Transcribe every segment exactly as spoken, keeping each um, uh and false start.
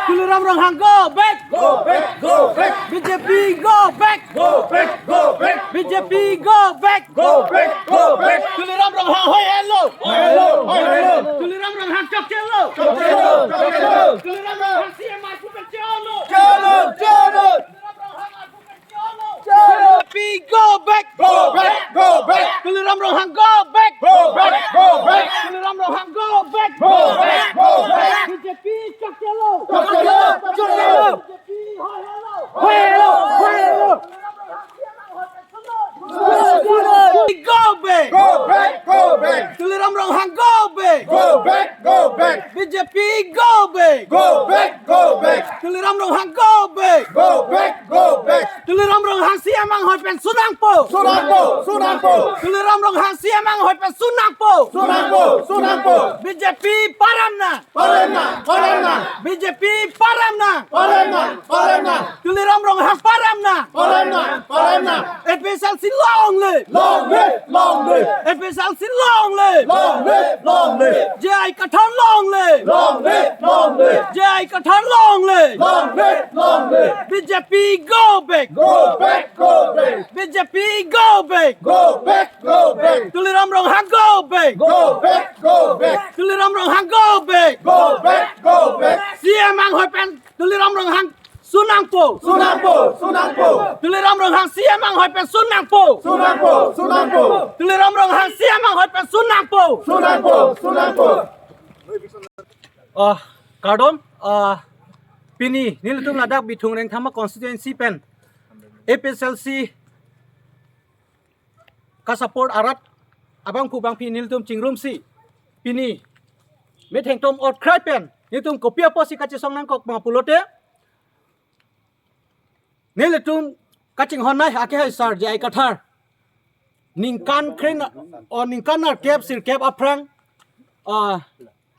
Tuliram Ronghang go back. Go back, go back. B J P go back. Go back, go back. B J P go back. Go back, go back. Tuliram Ronghang hoi helo. Hoi helo, hoi helo. Tuliram Ronghang chokchelo. Chokchelo, chokchelo. Tuliram Ronghang C M arpu pen che-olo. Che-olo, che-olo. Tuliram Ronghang arpu pen che-olo. Che-olo. B J P go back. Go back, go back. Tuliram Ronghang go back. Go back, go back. Tuliram Ronghang go back. Go back, go back. B J P chokchelo. Chokchelo, chokchelo. B J P hoi helo. Hoi helo, hoi helo. Go back. Go back, go back. Tuliram Ronghang go back. Go back, go back. B J P go back. Go back, go back. Tuliram Ronghang go back. Go back, go back. Tuliram Ronghang C M anghoi pen sun nangpo. Sun nangpo, sun nangpo. Tuliram Ronghang C M anghoi pen sun nangpo. Sun nangpo, sun nangpo. B J P parem nang. Parem nang, parem nang. B J P parem nang. Parem nang, parem nang. Tuliram Ronghang parem nang. Parem nang, parem nang. A P H L C long live. Long live, long live. A P H L C long live. Long live, long live. J I Kathar long live. Long live, long live. J I Kathar long live. Long live, long live. B J P go back. Go back, go back. B J P go back. Go back, go back. Tuliram Ronghang go back. Go back, go back. Tuliram Ronghang go back. Go back, go back. C M anghoi pen Tuliram Ronghang sun nangpo. Sun nangpo, sun nangpo. Tuliram Ronghang C M anghoi pen sun nangpo. Sun nangpo, sun nangpo. Tuliram Ronghang C M anghoi pen sun nangpo. Sun nangpo, sun nangpo. Ah, kardom, ah, pini nelitum ladak Bithung Rengthama constituency pen A P H L C ka-support arat abangphu bangphi nelitum chingrumsi pini methengtom otkrai pen nelitum kopi apotsi kachesong nangkok ma pulote, nelitum kachinghon nei akehai sar J I Kathar ningkan kre-, o ningkan nerkep sirkep aphrang, ah,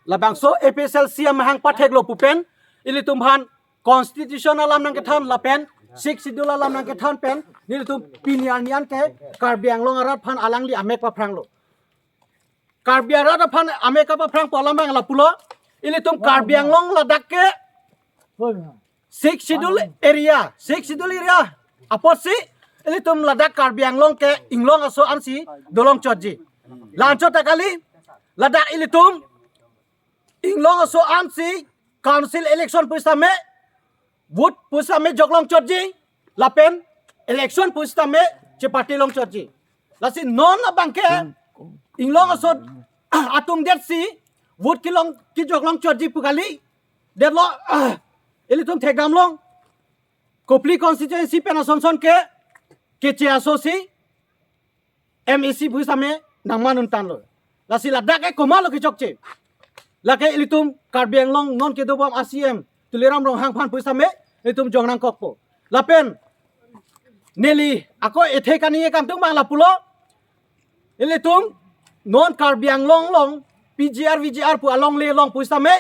labangso A P H L C amahang patheklo pu pen ilitum aphan constitution alam nangkethan lapen Sixth Schedule alam nangkethan pen nelitum pini arni an ke Karbi Anglong arat aphan alangli amek paphranglo. Karbi arat aphan amek kapaphrang pu alam abang lapulo. Ilitum Karbi Anglong ladak ke Sixth Schedule area, Sixth Schedule area apotsi ilitum ladak Karbi Anglong ke inglong aso ansi dolong chotji. La-anchot ta kali, ladak ilitum inglong aso ansi council election pusitame, vote pusitame joklong chotji, lapen election pusitame chepate long chotji. Lasi non abang ke inglong aso atum detsi vote kelong kejoklong chotji pu kali. Detlo, ah, ilitum thekdam long. Kopili constituency pen asonson ke keche aso si M A C pusitame nangman untan lo. Lasi ladak ke komatlo kechokche. Lake ilitum Karbi Anglong non kedobom a-C M Tuliram Ronghang aphan pusitame ilitum jong nangkokpo. Lapen neli ako ethe kani kangtung abang lapulo. Ilitum non Karbi Anglong along P G R V G R pu alongle along pusitame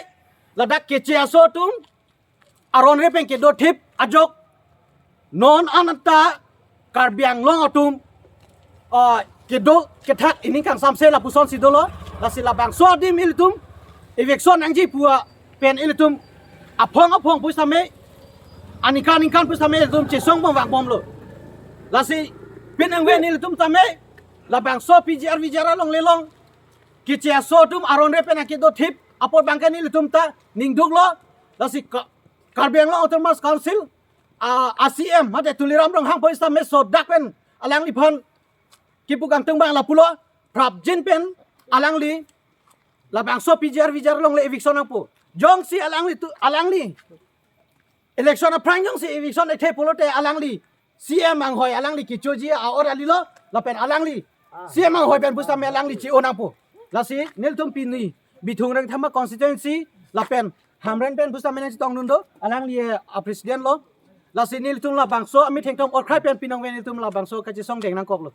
ladak keche aso atum aron re pen kedo thip ajok non anta Karbi Anglong atum, ah, kedo kethak ining kangsamse lapusonsi dolo. Lasi labangso adim ilitum eviction nangji pu pen ilitum aphong aphong pusitame, aningkan aningkan pusitame ilitum chesong bom vangbomlo. Lasi pini angve nelitum tame labangso P G R V G R alongle along keche aso atum aron re pen kedo thip apot abang ke nelitum ta ningduklo. Lasi Ka-, Karbi Anglong Autonomous Council, ah, a-C M mate Tuliram Ronghang pusitame sodak pen alangliphan kipu kangtung abang lapulo, prapjin pen alangli labangso P G R V G R alongle eviction nangpo. Jongsi alangli tu, alangli election aphrang jongsi eviction ethe pulote alangli C M anghoi alangli kechoji a-or alilo, lapen alangli C M anghoi pen pusitame alangli che-o nangpo. Lasi nelitum pini Bithung Rengthama constituency lapen Hamren pen pusitame nangchetong dun do, alangli, eh, a-president lo. Lasi nelitum labangso amethengtom otkrai pen pini angve nelitum labangso kachesong deng nangkoklo.